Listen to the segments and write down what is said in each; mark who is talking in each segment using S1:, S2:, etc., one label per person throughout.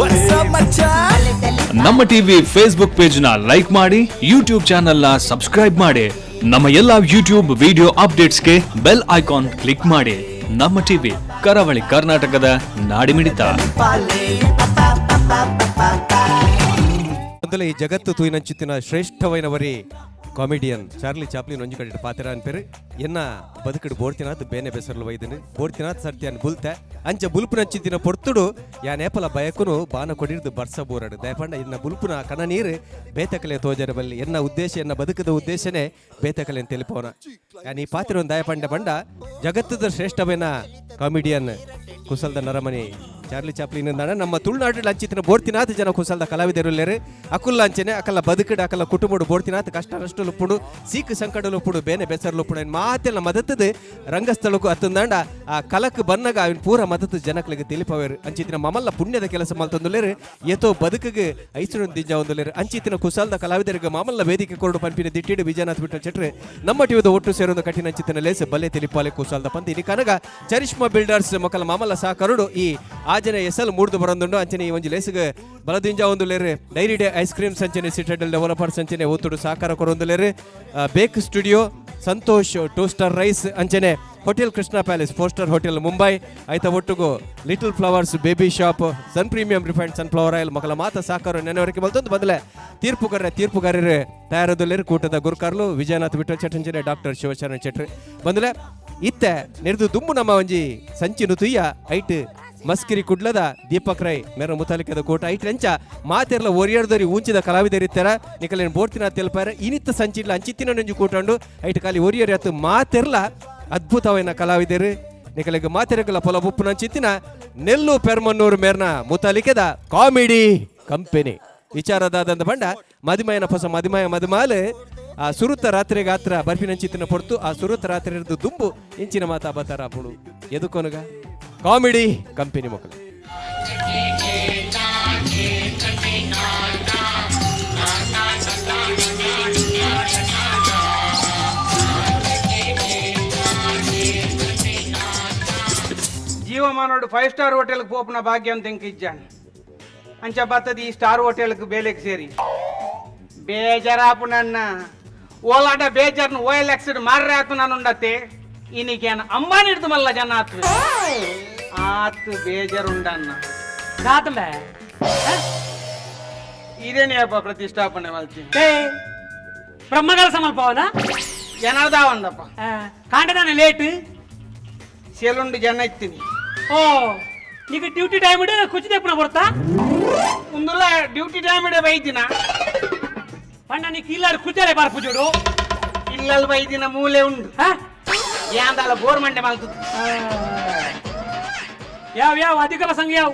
S1: What's up, ಮಚ್ಚಾ?
S2: ನಮ್ಮ TV Facebook page ನ ಲೈಕ್ ಮಾಡಿ, ಯೂಟ್ಯೂಬ್ ಚಾನೆಲ್ ನ ಸಬ್ಸ್ಕ್ರೈಬ್ ಮಾಡಿ. ನಮ್ಮ ಎಲ್ಲಾ ಯೂಟ್ಯೂಬ್ ವಿಡಿಯೋ ಅಪ್ಡೇಟ್ಸ್ಗೆ ಬೆಲ್ ಐಕಾನ್ ಕ್ಲಿಕ್ ಮಾಡಿ. ನಮ್ಮ ಟಿವಿ, ಕರಾವಳಿ ಕರ್ನಾಟಕದ ನಾಡಿಮಿಡಿತ.
S3: ಮೊದಲ ಈ ಜಗತ್ತು ತೂಯಿನಂಚಿತ್ತಿನ ಶ್ರೇಷ್ಠವೈನ ವರಿ ಕಾಮಿಡಿಯನ್ ಚಾರ್ಲಿ ಚಾಪ್ಲಿನ್ ಒಂಜಿ ಕಡೆ ಪಾತ್ರ ಅನ್ಪೇರು. ಎನ್ನ ಬದುಕಡು ಬೋಡ್ತಿನಾಥ್ ಬೇನೆ ಬೆಸರ್ಲು ವೈದನು ಬೋಡ್ತಿನಾಥ್ ಸರ್ತಿ ಬುಲ್ತೆ ಅಂಚ ಬುಲ್ಪುನಂಚಿತ್ತಿನ ಪೊರ್ತುಡು ಯಾನೇಪಲ ಬಯಕುನು ಬಾನ ಕೊಡಿರ್ದು ಬರ್ಸ ಬೋರಡು ದಯಪಂಡ ಇನ್ನ ಬುಲ್ಪುನ ಕಣ ನೀರು ಬೇತಕಲೆ ತೋಜರ ಬಲ್ಲಿ. ಎನ್ನ ಉದ್ದೇಶ, ಎನ್ನ ಬದುಕದ ಉದ್ದೇಶನೇ ಬೇತಕಲೆ ತಿಳಿಪೋನ. ಯಾನ್ ಈ ಪಾತ್ರ ಒಂದು ದಯಪಂಡ ಬಂಡ ಜಗತ್ತದ ಶ್ರೇಷ್ಠವೈನ ಕಾಮಿಡಿಯನ್ ಕುಸಲ್ದ ನರಮನಿ ಚಾರ್ಲಿ ಚಾಪ್ಲಿನ್ ಅಂದಾಣ. ನಮ್ಮ ತುಳುನಾಡು ಅಂಚಿತ್ತಿನ ಬೋಡ್ತಿನಾಥ ಜನ ಕುಸಲ್ದ ಕಲಾವಿದರುಲ್ಲೇರು. ಅಕುಲ್ಲ ಅಂಚನೆ ಅಕಲ್ಲ ಬದುಕಡು ಅಕಲ್ಲ ಕುಟುಂಬಡು ಬೋಡ್ತಿನಾಥ ಕಷ್ಟ ನಷ್ಟಲುಪ್ಪುಡು, ಸೀಕು ಸಂಕಟಲುಪ್ಪುಡು, ಬೇನೆ ಬೆಸರ್ಲುಪ್ಪುಡು ಮಾತೆಲ್ಲ ಮದತದು ರಂಗಸ್ಥಳಕ್ಕೂ ಅತ್ತಂದಾಂಡ ಆ ಕಲಕ್ ಬನ್ನಗ ಅವನ್ ಪೂರ ಮದತು ಜನಕ್ಲಿಗೆ ತಿಳಿಪವೇರು. ಅಂಚಿತ್ತಿನ ಮಮಲ್ಲ ಪುಣ್ಯದ ಕೆಲಸ ಮಲ್ತೊಂದುಲ್ಲೇರು. ಏತೋ ಬದುಕಿಗೆ ಐಸರು ದಿಂಜ ಒಂದುಲ್ಲೇರು. ಅಂಚಿತ್ತಿನ ಕುಸಲ್ದ ಕಲಾವಿದರಿಗೆ ಮಾಮಲ್ಲ ವೇದಿಕೆ ಕೊರಡು ಪಂಪಿನ ದಿಟ್ಟಿಡು ವಿಜಯನಾಥ್ ವಿಠಲ್ ಚೆಟ್ರೆ ನಮ್ಮ ಟಿವಿದ ಒಟ್ಟು ಸೇರೊಂದು ಕಠಿಣ ಅಂಚಿತ್ತಿನ ಲೇಸ್ ಬಲ್ಲೆ ತಿಳಿಪಾಲೆ ಕುಸಲ್ದ ಪಂತ. ಇನಿ ಕನಗ ಚರಿಷ್ಮಾ ಬಿಲ್ಡರ್ಸ್ ಮೊಕಲ ಮಾಮಲ್ಲ ಸಹಕರುಡು ಈ ಆಜನೆ ಎಸಲ್ ಮೂಡ್ದು ಬರೊಂದುಂಡು. ಅಂಚನೆ ಈ ಒಂಜಿ ಲೇಸುಗೆ ಬಲದಿಂಜ ಒಂದು ಲೇರು ಡೈರಿ ಡೇ ಐಸ್ ಕ್ರೀಮ್ ಸಂಚನೆ ಸಿಟಡೆಲ್ ಡೆವಲಪರ್ಸ್ ಅಂಚನೆ ಒತ್ತುಡು ಸಹಕಾರ ಕೊರೊಂದು bake studio, Santosh toaster rice ಅಂಚನೆ hotel Krishna palace four star hotel Mumbai ಐತ ಒಟ್ಟುಗು little flowers baby shop, sun premium refined sunflower oil ಮಕ್ಕಳ ಮಾತ ಸಹಕಾರ ನೆನವರಿಕೆ ಮಲ್ತೊಂದು ಬದಲೆ ತೀರ್ಪುಗಾರರು ತಯಾರದಲ್ಲಿರು ಕೂಟದ ಗುರುಕಾರ್ಲು ವಿಜಯನಾಥ್ ವಿಠಲ್ ಚಟಂಚನೆ ಡಾಕ್ಟರ್ ಶಿವಶರಣ ಚೆಟ್ರಿ ಬಂದಲೆ. ಇತ್ತೆ ನೆರೆದು ದುಂಬು ನಮ್ಮ ಒಂಜಿ ಸಂಚಿನ ತುಯ್ಯ ಐಟ್ ಮಸ್ಕಿರಿ ಕುಡ್ಲದ ದೀಪಕ್ ರೈ ಮೇರ ಮುತಾಲಿಕದ ಕೋಟ. ಐಟ್ ಅಂಚ ಮಾತೆರ್ಲ ಒರಿಯರ್ದರಿ ಊಂಚಿದ ಕಲಾವಿದರಿತ್ತಾರ. ನಿಕಲೇನು ಬೋಡ್ತಿನ ತೆಲ್ಪಾರ. ಇನಿತ್ತ ಸಂಚಿಡ್ಲ ಅಂಚಿತ್ತಿನ ನಂಜು ಕೂಟಂಡು. ಐಟ್ ಖಾಲಿ ಒರಿಯರ್ ಅತ್ತು ಮಾತೆರ್ಲ ಅದ್ಭುತವೈನ ಕಲಾವಿದರು. ನಿಕಲಿಗೆ ಮಾತೆರಗಲ ಪೊಲ ಬುಪ್ಪುನ ಅಂಚಿತ್ತಿನ ನೆಲ್ಲು ಪೆರ್ಮನ್ನೂರು ಮೇರ್ನ ಮುತಾಲಿಕೆದ ಕಾಮಿಡಿ ಕಂಪನಿ. ವಿಚಾರದಾದಂದ ಬಂಡ ಮದಿಮಯನ ಹೊಸ ಮದಿಮಯ ಮದುಮಾಲು ಆ ಸುರುತ ರಾತ್ರಿ ಗಾತ್ರ ಬರ್ಫಿನಂಚಿತ್ತಿನ ಪೊರ್ತು. ಆ ಸುರುತ ರಾತ್ರಿ ಇರ್ದು ದುಂಬು ಇಂಚಿನ ಮಾತಾ ಬತಾರ ಪುಡು ಎದುಕೊನುಗ ಕಾಮಿಡಿ ಕಂಪನಿ ಮಕ್ಕಳು.
S4: ಜೀವಮಾನೋಡು ಫೈವ್ ಸ್ಟಾರ್ ಹೋಟೆಲ್ಗೆ ಪೋಪುನ ಭಾಗ್ಯ ಅಂತ ಇಂಕ ಇಜ್ಜಾನ್. ಅಂಚ ಬತ್ತದ ಈ ಸ್ಟಾರ್ ಹೋಟೆಲ್ಗೆ ಬೇಲೆಗೆ ಸೇರಿ ಬೇಜಾರಾಪು. ನನ್ನ ಓಲಾಟ ಬೇಜಾರ್ನ ಓ ಎಲ್ ಎಕ್ಸ್ ಮಾರ್ರೆ ಆತು. ನಾನು ಉಂಡತ್ತೆ ಇನ್ನಿಕೇನು ಅಂಬಾನಿ ಹಿಡ್ದು ಮಲ್ಲ ಜನ ಆತು ಆತು ಬೇಜಾರುಂಡನ್ನ.
S5: ದಾತಂಬೆ.
S4: ಇದೇನೇ ಅಪ್ಪ ಪ್ರತಿಷ್ಠಾಪನೆ ಮಲ್ತಿ?
S5: ಏ ಬ್ರಹ್ಮಗಲ ಮಲ್ಪವನ.
S4: ಏನದಾವಂದಪ್ಪ?
S5: ಕಾಂಡದಾನೆ ಲೇಟ್.
S4: ಸೇಲುಂಡು ಜನ ಇತ್ತೀನಿ.
S5: ಓ ನೀಗ ಡ್ಯೂಟಿ ಟೈಮ್ ಇಡು ಕುಚಿ ತೆಪ್ಪನ ಬರ್ತಾ.
S4: ಒಂದುಲ್ಲ ಡ್ಯೂಟಿ ಟೈಮ್ ಇಡೆ ಬೈದಿನ.
S5: ಪಣ್ಣ ನೀ ಇಲ್ಲಾರು ಕುಚ್ಚಲೆ ಬರ್ಪುಜೋಡು.
S4: ಇಲ್ಲಲ್ ಬೈದಿನ ಮೂಲೆ ಉಂಡು.
S5: ಹಾ?
S4: ಯಾಂದಾಲ ಬೋರ್ ಮಂಡೆ ಮಲ್ತದ್ದು.
S5: ಯಾವ ಯಾವ ಅಧಿಕ ಪ್ರಸಂಗ ಯಾವ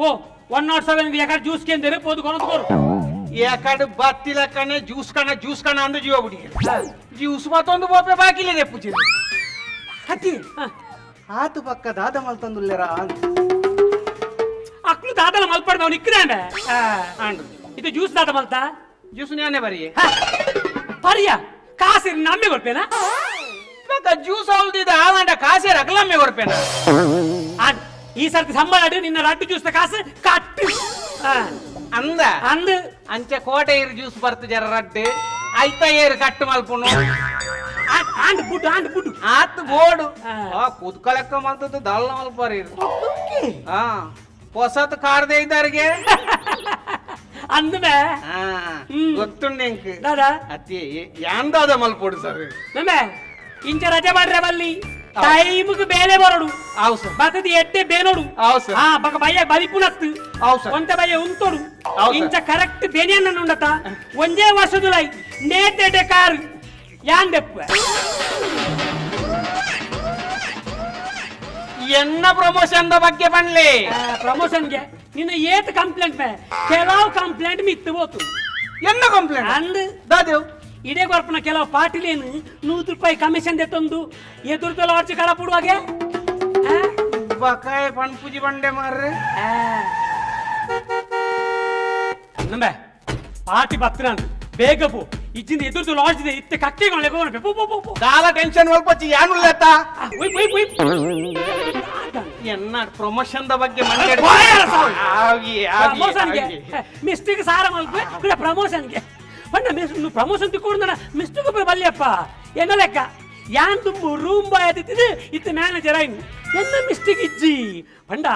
S5: ಓ 107 ಯಾಕಡೆ ಜ್ಯೂಸ್ ಕೇಂದ್ರ ಪೋದು ಕೊನದು.
S4: ಯಾಕಡೆ ಬತ್ತಿಲಕ್ಕನೆ ಜ್ಯೂಸ್ ಕಣ ಜ್ಯೂಸ್ ಕಣ ಅಂದು ಜೀವ ಬಿಡಿ ಜ್ಯೂಸ್ ಮತ್ತೊಂದು ಬೋಪೆ ಬಾಕಿಲೆ ಪೂಜೆ ಹತ್ತಿ. ಆತು ಪಕ್ಕ ದಾದ ಮಲ್ತಂದುಲ್ಲೆರ ಅಂತ.
S5: ಅಕ್ಲು ದಾದಲ ಮಲ್ಪಡ್ದ ಅವ್ನು ಇಕ್ಕದಾಂಡೆ.
S4: ಆಂಡು.
S5: ಇದು ಜ್ಯೂಸ್ ದಾದ ಮಲ್ತಾ?
S4: ಜ್ಯೂಸ್ ನಾನೇ ಬರಿ.
S5: ಪರಿಯ ಕಾಸಿರ್ ನಮ್ಮೆ ಕೊಡ್ಪೇನಾ?
S4: ಪಕ್ಕ ಜ್ಯೂಸ್ ಅವಲ್ದಿದ್ದ ಆವಂಡ ಕಾಸೆ ರಗಲಮ್ಮೆ ಕೊರ್ಪೇನ.
S5: ಆಂಡ್ ಈ ಸರ್ತಿ ಸಂಬಳ ನಿನ್ನ ರಡ್ಡು ಜ್ಯೂಸ್ ಕಾಸು ಕಟ್ಟು.
S4: ಅಂದ.
S5: ಅಂದ್.
S4: ಅಂಚೆ ಕೋಟೆ ಏರು ಜ್ಯೂಸ್ ಬರ್ತು ಜರ ರಡ್ಡು ಐತ ಏರು ಕಟ್ಟು ಮಲ್ಪುನು.
S5: ಆಂಡ್ ಬುಡ್ಡು ಆಂಡ್ ಬುಡ್ಡು.
S4: ಆತು ಬೋಡು.
S5: ಆ.
S4: ಆ ಕುದ್ಕಲೆಕ್ಕ ಮಲ್ತದ್ದು ದಲ್ಲ ಮಲ್ಪರಿ. ಹಾ ಹೊಸತ್ ಕಾರ್ದೆ ಇದ್ದಾರಿಗೆ.
S5: ಅಂದ್ಮೆ.
S4: ಹಾ.
S5: ಹ್ಮ್.
S4: ಗೊತ್ತುಂಡು ಎಂಕ್.
S5: ದಾದಾ.
S4: ಅತ್ತಿ ಯಾಂದಾದ ಮಲ್ಪೊಡು ಸರ್.
S5: ನಮ್ಮೆ ಇಂಚ ರಜೆ ಮಾಡ್ರೆ ಬಲ್ಲಿ, ಟೈಮ್ಗೆ ಬೇಲೆ ಬರೋಡು.
S4: ಅವು ಸರ್.
S5: ಬತ್ತದಿ ಎಡ್ಡೆ ಬೇನೋಡು.
S4: ಅವು ಸರ್.
S5: ಹಾ ಬಕ ಬಯ್ಯ ಬಲಿಪುನತ್ತು.
S4: ಅವು ಸರ್.
S5: ಒಂತೆ ಬಯ್ಯ ಉಂತೋಡು.
S4: ಅವು ಸರ್.
S5: ಇಂಚ ಕರೆಕ್ಟ್ ಬೇನೆಯನ್ನ ಉಂಡತ ಒಂದೇ ವರ್ಷದುಲೈ ನೇತೆಡೆ ಕಾರ್ ಯಾನ್ ದೆಪ್ಪು.
S4: ಎನ್ನ ಪ್ರಮೋಷನ್ the ಬಗ್ಗೆ ಬನ್ಲಿ.
S5: ಪ್ರಮೋಷನ್ಗೆ ನಿನ್ನ ಏತ್ ಕಂಪ್ಲೇಂಟ್ ಮೇ ಕೆಲವು ಕಂಪ್ಲೇಂಟ್ ಮಿತ್ತು ಬೋತು.
S4: ಎನ್ನ ಕಂಪ್ಲೇಂಟ್?
S5: ಅಂದ್.
S4: ದಾದೇವ್.
S5: ಇಡೇ ಕೊರ್ಪನ ಕೆಲವು ಪಾಟಿಲೇನು 100 ರೂಪಾಯಿ ಕಮಿಷನ್ ತಂದು ಎದುರುದಲ್ಲ ಅರ್ಜಿ ಕಡಪುಡುವಾಗೆ.
S4: ಬಕಾಯ ಪಣ್ಪುಜಿ ಬಂಡೆ ಮಾರ್ರೆ.
S5: ನಂಬೆ ಪಾರ್ಟಿ ಬತ್ತಿನ ಬೇಗ ಪೋ ಇಜ್ಜಿಂದ ಎದುರುದು ಲಾಡ್ಜ್ ಇದೆ ಇತ್ತೆ ಕಕ್ಕೆಗಳು ಪೋ ಪೋ ಪೋ ಪೋ.
S4: ದಾಲ ಟೆನ್ಷನ್ ಮಲ್ಪಚ್ಚಿ ಯಾನುಲ್ಲೆತ್ತ.
S5: ಒಯ್ ಒಯ್ ಒಯ್.
S4: ಎನ್ನ ಪ್ರಮೋಷನ್ the ಬಗ್ಗೆ
S5: ಪ್ರಮೋಷನ್ಗೆ ಮಿಸ್ಟಿಗೆ ಸಾರ ಮಲ್ಪ ಪ್ರಮೋಷನ್ಗೆ ಬಣ್ಣ ಪ್ರಮೋಷನ್ ತಿಕ್ಕೊಂಡು ಮಿಸ್ಟಿಗೆ ಬಲ್ಯಪ್ಪ ಎನ್ನ ಲೆಕ್ಕ ಯಾನ್ ತುಂಬು ರೂಮ್ ಬಾಯ್ ಆದಿತ್ತಿದ್ದು ಇತ್ತ ಮ್ಯಾನೇಜರ್ ಆಯ್ನು ಎನ್ನ ಮಿಸ್ಟೇಕ್ ಇಜ್ಜಿ ಪಂಡ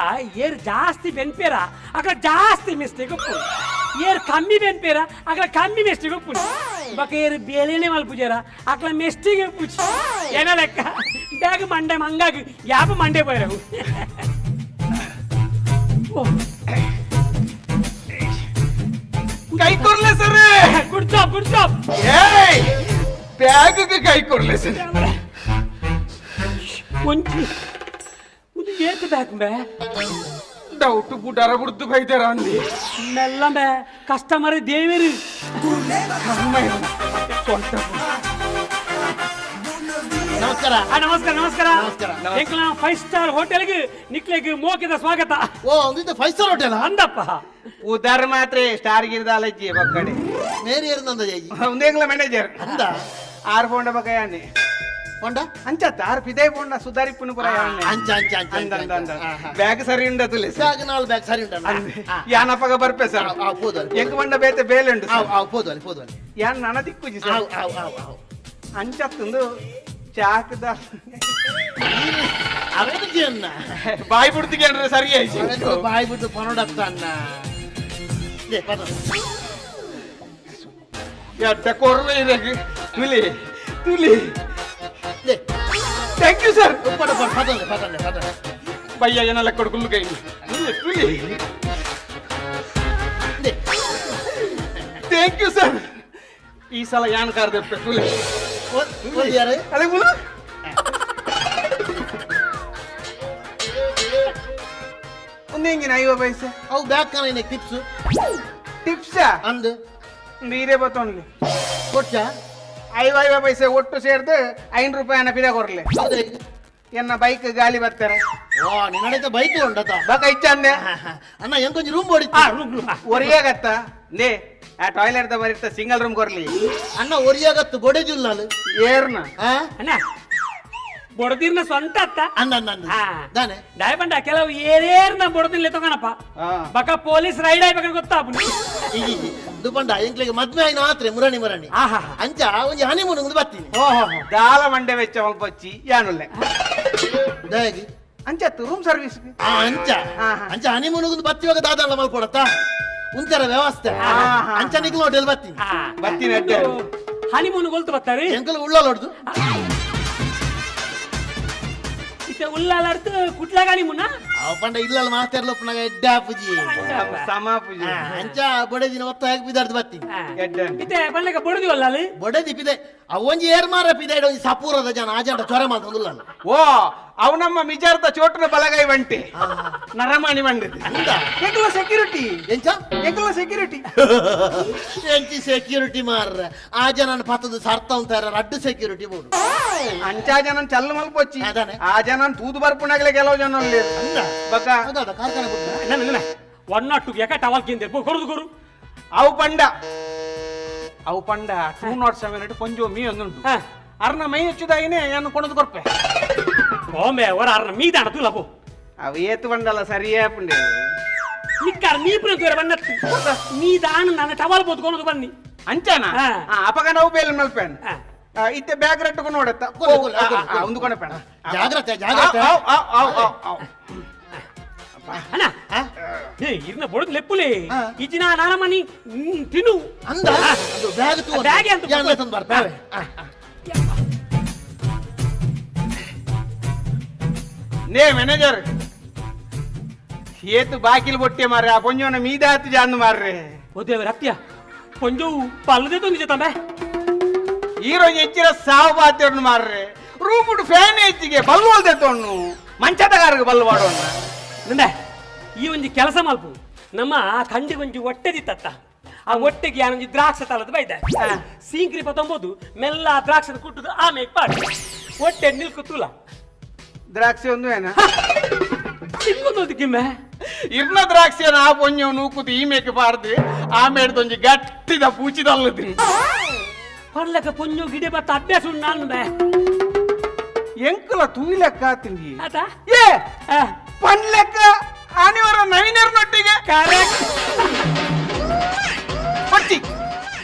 S5: ಏರ್ ಜಾಸ್ತಿ ಬೆನ್ಪೇರ ಅಕಡ ಜಾಸ್ತಿ ಮಿಸ್ಟೇಕ್ ಉಪ್ಪು ಏರ್ ಕಮ್ಮಿ ಬೆನ್ಪೇರ ಅಕಡ ಕಮ್ಮಿ ಮಿಸ್ಟೇಕ್ ಉಪ್ಪು ಬಕ ಏರ್ ಬೇಲೆನೆ ಮಲ್ಪುಜೇರ ಅಕಡ ಮಿಸ್ಟೇಕ್ ಉಪ್ಪುಜಿ ಏನ ಲೆಕ್ಕ ಬ್ಯಾಗ್ ಮಂಡೆ ಮಂಗಾಗಿ ಯಾಪ ಮಂಡೆ ಪೋಯರವು
S4: ಕೈ ಕೊರ್ಲೆ sir.
S5: Good job, good job.
S4: ಏಯ್, ಬ್ಯಾಗ್ ಕೈ ಕೊರ್ಲೆ ಸರ್.
S5: ಒಂಜಿ ಒಂದು ಏತ್ ಬ್ಯಾಗ್ ಬೇ?
S4: ಡೌಟ್ ಬುಡಾರ ಬುಡ್ದು ಬೈದಾರ ಅಂದಿ.
S5: ಮೆಲ್ಲ ಬೇ, ಕಸ್ಟಮರ್ ದೇವರು.
S1: ನಮಸ್ಕಾರ.
S5: ನಮಸ್ಕಾರ ನಮಸ್ಕಾರ.
S1: ನಮಸ್ಕಾರ.
S5: ಎಂಕ್ಲ ಫೈವ್ ಸ್ಟಾರ್ ಹೋಟೆಲ್ಗೆ ನಿಕ್ಲೆಗ್ ಮೋಕಿದ ಸ್ವಾಗತ.
S1: ಓ, ಒಂದು five star hotel
S5: ಅಂದಪ್ಪ.
S4: ಉದಾರ ಮಾತ್ರ ಸ್ಟಾರ್ ಗಿರ್ದಾಲಜ್ಜಿ ಬಕ್ಕಡೆ.
S1: ಮೇರಿ ಏರ್ನಂದ ಜೈ
S4: ಒಂದೇಂಗ್ಲ ಮ್ಯಾನೇಜರ್
S1: ಅಂದ.
S4: ಆರ್ ಫೋಂಡ ಬಕ್ಕ ಯಾನೆ
S1: ಪಂಡ
S4: ಅಂಚತ್ತ ಆರ್ ಪಿದೇ ಫೋಂಡ ಸುಧಾರಿಪ್ಪುನು ಪುರ ಯಾನೆ.
S1: ಅಂಚ ಅಂಚ ಅಂಚ.
S4: ಅಂದ ಅಂದ ಅಂದ ಬ್ಯಾಗ್ ಸರಿ ಉಂಡತುಲೆ ಸರ್.
S1: ಬ್ಯಾಗ್ ನಾಲ್ ಬ್ಯಾಗ್ ಸರಿ ಉಂಟಲ್ಲ.
S4: ಯಾನಪಗ ಬರ್ಪೆ ಸರ್.
S1: ಆ, ಪೋದು ಅಲ್ಲಿ,
S4: ಎಂಕ್ ಬಂಡ ಬೇತೆ ಬೇಲೆ ಉಂಡು
S1: ಆವ್ ಆವ್ ಪೋದು ಅಲ್ಲಿ, ಪೋದು ಅಲ್ಲಿ.
S4: ಯಾನ್ ನನ ದಿಕ್ಕುಜಿ ಸರ್.
S1: ಆವ್ ಆವ್ ಆವ್ ಆವ್.
S4: ಅಂಚತ್ತಂದು ಚಾಕದ
S1: ಅವೇನು ಜೀವನ
S4: ಬಾಯಿ ಬಿಡ್ತಿಗೆ ಅಂದ್ರೆ ಸರಿ ಆಯ್ತು.
S1: ಬಾಯಿ ಬಿಟ್ಟು ಪನೋಡತ್ತ ಅನ್ನ ಲೇ ಪದ.
S4: ಎಡ್ಡ ಕೊರ್ವೆ ಇರಗ್ ತುಲಿ ತುಲಿ.
S1: ಲೇ.
S4: Thank you sir.
S1: ಉಪ್ಪಡ ಪದಲೆ ಪದಲೆ ಪದಲೆ.
S4: ಬಯ್ಯ ಏನೆಲ್ಲ ಕೊಡ್ಕುಲ್ಲು ಕೈ ತುಲಿ ತುಲಿ.
S1: ಲೇ.
S4: Thank you sir. ಈ ಸಲ ಯಾನ್ ಕಾರ್ದೆಪ್ಪೆ ತುಲಿ.
S1: ಓ ಯಾರು
S4: ಅದೇ ಬುಲು ಒಂದು ಹೆಂಗಿನ ಐವ ಪೈಸೆ.
S1: ಅವು ಬ್ಯಾಗ್ ಕಾಣ ಟಿಪ್ಸ್.
S4: ಟಿಪ್ಸ್
S1: ಅಂದ್
S4: ನೀರೇ ಬತ್ತೊಂಡ್ಲಿ.
S1: ಕೊಚ್ಚ
S4: ಐವ ಐವ ಪೈಸೆ ಒಟ್ಟು ಸೇರ್ದು 5 ರೂಪಾಯಿನ ಪಿದ ಕೊರ್ಲೆ.
S1: ಹೌದಾ?
S4: ಎನ್ನ ಬೈಕ್ ಗಾಲಿ ಬರ್ತಾರೆ.
S1: ಓ, ನಿನ್ನಡೈತ ಬೈಕ್ ಉಂಡತ.
S4: ಬಕ ಇಚ್ಚಂದೆ.
S1: ಅಣ್ಣ, ಎಂಕೊಂಚ ರೂಮ್ ಬೋಡಿ.
S5: Room room.
S4: ಒರಿಯಾಗತ್ತ ನೇ ಆ ಟಾಯ್ಲೆಟ್ the ಬರಿತ್ತ single room ಕೊರ್ಲಿ.
S1: ಅಣ್ಣ, ಒರಿಯಾಗತ್ತು ಬೋಡೆ ಜುಲ್ಲಾಲು.
S4: ಏರ್ನ
S1: ಆ
S5: ಅಣ್ಣ, ಬೊಡದಿರ್ನ ಸ್ವಂತ ಅತ್ತ.
S1: ಅಣ್ಣ ಅಣ್ಣ ಅಣ್ಣ.
S5: ಆ.
S1: ದಾನೆ
S5: ದಾಯಪಂಡ ಕೆಲವು ಏರೇರ್ನ ಬೊಡದಿರ್ಲಿ ತಗೋಣಪ್ಪ.
S4: ಆ.
S5: ಬಕ ಪೊಲೀಸ್ ರೈಡ್ ಆಯ್ಬೇಕಂತ ಗೊತ್ತಾಪು.
S1: ದುಪಂಡ ಎಂಕ್ಲೆಗೆ ಮದ್ವೆ ಆಯ್ನ ಆತ್ರೆ ಮುರಣಿ ಮುರಣಿ.
S5: ಆಹಾ.
S1: ಅಂಚ ಒಂಜಿ ಹನಿಮೂನ್ ಒಂದು ಬತ್ತೀನಿ.
S4: ಓಹೋ, ದಾಲ ಮಂಡೆ ವೆಚ್ಚ ಮಲ್ಪಚ್ಚಿ ಯಾನುಲ್ಲೆ.
S1: ದಯಗಿ
S4: ಅಂಚತ್ತು ರೂಮ್ ಸರ್ವಿಸ್.
S1: ಆ ಅಂಚ.
S4: ಆಹಾ.
S1: ಅಂಚ ಹನಿಮೂನ್ ಒಂದು ಬತ್ತಿವಾಗ ದಾದಲ್ಲ ಮಲ್ಕೊಡತ್ತಾ ಉಂತರ ವ್ಯವಸ್ಥೆ.
S4: ಆಹಾ.
S1: ಅಂಚ ನಿಕ್ಲ ಹೋಟೆಲ್ ಬತ್ತೀನಿ.
S4: ಬತ್ತೀನಿ ಅಡ್ಡೆ.
S5: ಹನಿಮೂನ್ ಗೊಲ್ತು ಬರ್ತಾರೆ.
S1: ಎಂಕಲ್ ಉಳ್ಳಾಲೊಡ್ದು.
S5: ಇತ್ತೆ ಉಲ್ಲಾಲಾಡ್ತು ಕುಟ್ಲಾಗ ಹನಿಮೂನ.
S1: ಅವ ಪಂಡ ಇಲ್ಲಲ್ಲ ಮಾತಾಡ್ಲಪ್ಪನಾಗ ಎಡ್ಡೆ ಪೂಜಿ.
S4: ಸಮ ಪೂಜೆ.
S1: ಅಂಚ ಬೊಡೆ ದಿನ ಒತ್ತ ಹೇಗೆ ಬಿದಾರ್ದು ಬತ್ತೀನಿ.
S4: ಎಡ್ಡೆ.
S5: ಇತ್ತೆ ಪಂಡ್ಲಕ ಬೊಡದಿವಲ್ಲ ಅಲ್ಲಿ.
S1: ಬೊಡೆದಿ ಪಿದೆ ಅವ ಒಂಜಿ ಏರ್ ಮಾರ ಪಿದೆ ಒಂಜಿ ಸಪೂರದ ಜನ ಆ ಜನ ಚೊರೆ ಮಾತೊಂದುಲ್ಲ.
S4: ಓ, ಅವು ನಮ್ಮ ಮಿಜಾರ್ದ ಚೋಟನ ಬಲಗೈ వంటి ನರಮಾಣಿ వండిది.
S1: ಅಂದ.
S4: ಎಂಕಲ ಸೆಕ್ಯೂರಿಟಿ.
S1: ಎಂಚ
S4: ಎಂಕಲ ಸೆಕ್ಯೂರಿಟಿ.
S1: ಎಂಚಿ ಸೆಕ್ಯೂರಿಟಿ ಮಾರ್ರ, ಆ ಜನ ಪತ್ತದ ಸರ್ತ ಉಂತಾರ ರಡ್ಡು ಸೆಕ್ಯೂರಿಟಿ ಬೋಡು.
S4: ಅಂಚಾ ಜನ ಚಲ್ಲು ಮಲ್ಪೊಚ್ಚಿ.
S1: ಅದಾನೆ.
S4: ಆ ಜನ ತೂದು ಬರ್ಪುನಾಗಲೇ ಕೆಲವು ಜನ ಉಲ್ಲೇರು.
S1: ಅಂದ.
S4: ಬಕ
S1: ಹೌದಾ, ಕಾರ್ಖಾನೆ ಬಿಟ್ಟು.
S5: 102 ಯಾಕ ಟವಲ್ ಕಿಂದೆ ಕೊರುದು ಕೊರು.
S4: ಅವು ಪಂಡ ಅವು ಪಂಡ 207 ಇಟ್ಟು ಕೊಂಜೋ ಮೀ ಒಂದುಂಟು.
S5: ಹಾ.
S4: ಅರ್ನ ಮೈ ಹೆಚ್ಚುದಾಗಿನೇ ಏನು ಕೊಣದು ಕೊರ್ಪೆ.
S5: ಓಮೆ ಒರ ಅರ್ನ ಮೀದಾಣ ತೂಲಪು.
S4: ಅವು ಏತು ಬಂಡಲ್ಲ ಸರಿಯೇ ಪುಂಡೆ.
S5: ನಿಕ್ಕಾರ ನೀಪುನ ತೂರ ಬನ್ನತ್ತು ನೀದಾಣ ನನ್ನ ಟವಲ್ ಬೋತ್ಕೊಳೋದು ಬನ್ನಿ.
S4: ಅಂಚಾನ.
S5: ಹಾ.
S4: ಅಪಗ ನಾವು ಬೇಲೆ ಮಲ್ಪೇನ್.
S5: ಹಾ.
S4: ಇತ್ತೆ ಬ್ಯಾಗ್ ರಟ್ಟುಕೊಂಡು ನೋಡತ್ತ.
S1: ಕೊಲೆ, ಕೊಲೆ, ಕೊಲೆ, ಕೊಲೆ.
S4: ಒಂದು ಕೊಣಪೇಣ.
S1: ಜಾಗ್ರತೆ ಜಾಗ್ರತೆ.
S5: ಅಣ್ಣ.
S1: ಆ?
S5: ಏ ಇರ್ನ ಬೊಡದ್ ಲೆಪ್ಪುಲೆ.
S1: ಹಾ.
S5: ಇಜ್ಜಿನ ನಾನಮನಿ ತಿನ್ನು.
S1: ಅಂದ ಅದು ಬ್ಯಾಗ್ ತೂ.
S5: ಬ್ಯಾಗ್ ಅಂತ
S1: ಯಾನ್ಲೆ ತಂದು ಬರ್ತಾವೆ.
S4: ನೇ ಮ್ಯಾನೇಜರ್ ಏತು ಬಾಕಿಲ್ ಬೊಟ್ಟೆ ಮಾರ್ರೆ, ಆ ಪೊಂಜೋನ ಮೀದಾತು ಜಾಂದು ಮಾರ್ರೆ.
S5: ಓ ದೇವರ ಹತ್ಯ ಪೊಂಜೋವು ಪಲ್ಲದೆ ತೊಂದಿಜೆ ತಂಬೆ.
S4: ಹೀರೋ ಹೆಚ್ಚಿರ ಸಾವು ಬಾತಿಯನ್ನು ಮಾರ್ರೆ, ರೂಮ್ ಫ್ಯಾನ್ ಹೆಚ್ಚಿಗೆ ಬಲ್ಲು ತೊಣ್ಣು ಮಂಚದಗಾರಗೆ ಬಲ್ಲು ಮಾಡೋಣ.
S5: ನಂದೆ ಈ ಒಂಜಿ ಕೆಲಸ ಮಲ್ಪು, ನಮ್ಮ ಕಂಡಿಗೆ ಒಂಜಿ ಹೊಟ್ಟೆ ದಿತ್ತತ್ತ, ಆ ಹೊಟ್ಟೆಗೆ ಯಾನೊಂಜಿ ದ್ರಾಕ್ಷ ತಲದ ಬೈದೆ ಸೀಂಕ್ರಿ ಪತ್ತೊಂಬೋದು ಮೆಲ್ಲ ಆ ದ್ರಾಕ್ಷನ ಕುಟ್ಟುದು ಆಮೇಲೆ ಪಾಡು ಹೊಟ್ಟೆ ನಿಲ್ಕು ತೂಲ.
S4: ದ್ರಾಕ್ಷಿ ಒಂದು ಏನ
S5: ತಿಕ್ಕೊಂದು ಕಿಮ್ಮೆ.
S4: ಇರ್ನ ದ್ರಾಕ್ಷಿಯನ್ನ ಆ ಪೊಂಜೋ ನೂಕುದು ಈ ಮೇಕೆ ಪಾರ್ದು ಆಮೇಲೆ ಒಂಜಿ ಗಟ್ಟಿದ ಪೂಚಿದಲ್ಲದು.
S5: ಪರ್ಲಕ ಪೊಂಜೋ ಗಿಡೆ ಬತ್ತ ಅಭ್ಯಾಸ ಉಂಟು ನಾನು ಬೇ.
S4: ಎಂಕಲ ತೂಯಿಲೆಕ್ಕ ತಿಂಡಿ.
S5: ಆತ.
S4: ಏ.
S5: ಆ,
S4: ಪನ್ಲೆಕ್ಕ ಆನಿವರ ನವೀನರ್ನೊಟ್ಟಿಗೆ
S5: ಕರೆಕ್ಟ್.
S4: ಬರ್ಚಿ,